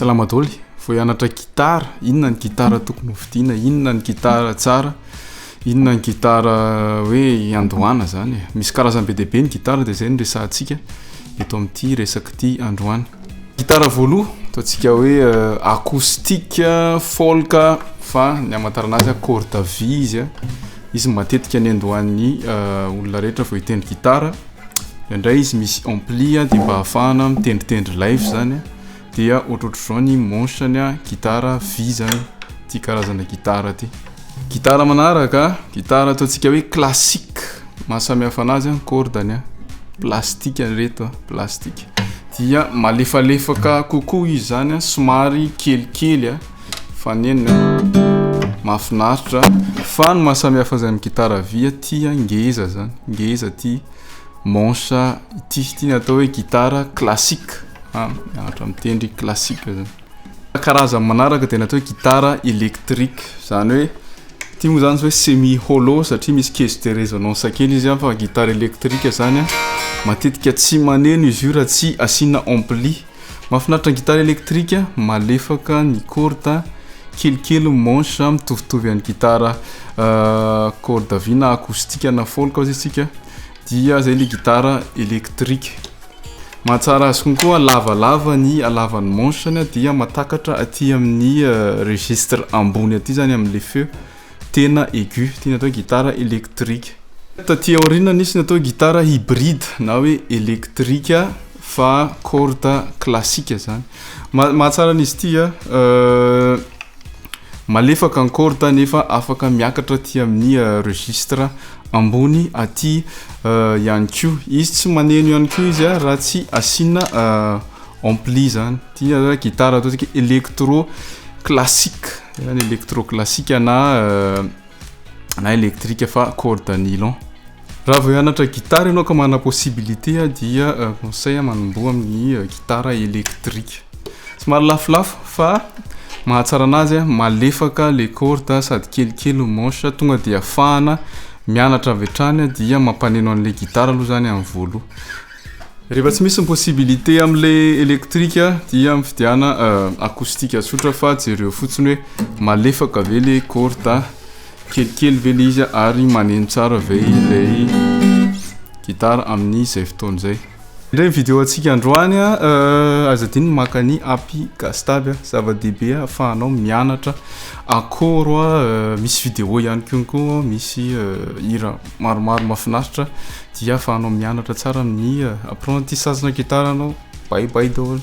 Salama daholo, vao hianatra gitara, inona ny gitara tokony hovidiana, inona ny gitara tsara, inona ny gitara hoe hiandohana zany e. Misy karazany be dia be ny gitara dia izay no resahantsika eto amin'ity resaka ity androany. Gitara voaloha ataontsika hoe acoustique, folk fa ny hamantarana azy corde vy izy a, izy matetika niandohan'ny olona rehetra vao hitendry gitara. Indraindray izy misy ampli dia mba ahafahana mitendritendry live zany dia ohatrohatr'izao ny manche-ny a, gitara vy zany ity karazana gitara ity. Gitara manaraka, gitara ataontsika hoe classique, mahasamihafa anazy a corde-ny a plastika reto a, plastika dia malefalefaka kokoa izy zany a, somary kelikely a fanenony a, mahafinaritra fa ny mahasamihafa azy amin'ny gitara vy a, ty a ngeza zany, ngeza ty manche ity, ity ny atao hoe gitara classique a, mianatra mitendry classique zany. Karazany manaraka dia ny atao hoe gitara électrique, zany hoe ity moa zany hoe semi hollow satria misy caisse de résonance kely izy a, fa gitara électrique zany a matetika tsy maneno izy io raha tsy asiana ampli. Mahafinaritra ny gitara électrique, malefaka ny corde, kelikely ny manche mitovitovy an'ny gitara corde vy na acoustique na folk ozy isika dia zay le gitara électrique. Mahatsara azy konkoa lavalava ny halavan'ny manche-ny dia matakatra aty amin'ny registre ambony aty zany amin'le feo tena aigu, ty ny atao hoe gitara électrique. Taty aoriana nisy ny atao hoe gitara hybride na hoe électrique fa corde classique zany. Mahatsara an'izy ity a malefaka ny corde nefa afaka miakatra aty amin'ny registre ambony aty ihany koa. Izy tsy maneno ihany koa izy a raha tsy asiana ampli zany. Ty gitara ataontsika électro classique, zany électro classique na électrique fa corde nylon. Raha vao hianatra gitara ianao ka manana possibilité dia conseil manomboha amin'ny gitara électrique. Somary lafolafo fa mahatsara anazy a malefaka le corde sady kelikely ny manche, tonga dia ahafahana mianatra avy hatrany dia mampaneno an'le gitara aloha zany amin'ny voaloha. Rehefa tsy misy ny possibilité amin'le électrique dia mividiana acoustique tsotra fa jereo fotsiny hoe malefaka ve le corde, kelikely ve le izy ary maneno tsara ve ilay gitara amin'izay fotoana izay. Indray ny vidéo antsika androany a, aza adino maka ny appli Gastab, zava-dehibe ahafahanao mianatra accord a, misy vidéo ihany koa, misy hira maromaro mahafinaritra dia ahafahanao mianatra tsara amin'ny apprentissage-na gitara anao. Bye bye daholo.